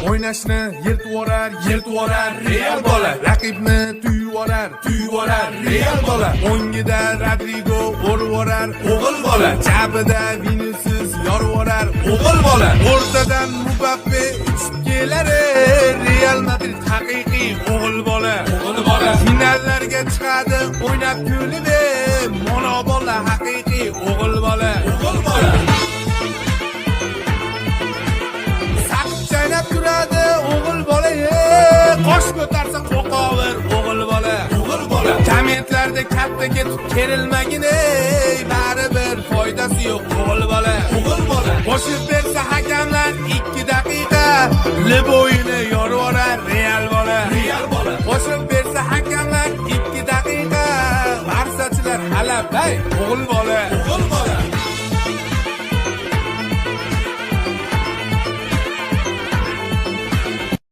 O'ynashni yirtvorar, yirtvorar Real bola. Raqibni tuyvorar, tuyvorar Real bola. O'ngida Rodrigo urvorar, o'g'il bola. Chapida Vinicius yorvorar, o'g'il bola. O'rtadan Mbappe uchib kelar, Real Madrid haqiqiy o'g'il bola. O'g'il bola. Finallarga chiqadi o'ynab kulib, mono bola haqiqiy o'g'il bola. O'g'il bola. Saqich chaynab turadi o'g'il bola, qosh ko'tarsa qo'qovir o'g'il bola. O'g'il bola. Kommentlarda katta ketib kerilmagin, ey, baribir foydasi yo'q o'g'il bola. O'g'il bola. Qo'shib bersa hakamlar 2 daqiqa, liboyini yorvorar Real bola. Real bola. Qo'shib bersa hakamlar 2 daqiqa, barsachilar halabay o'g'il bola. O'g'il bola.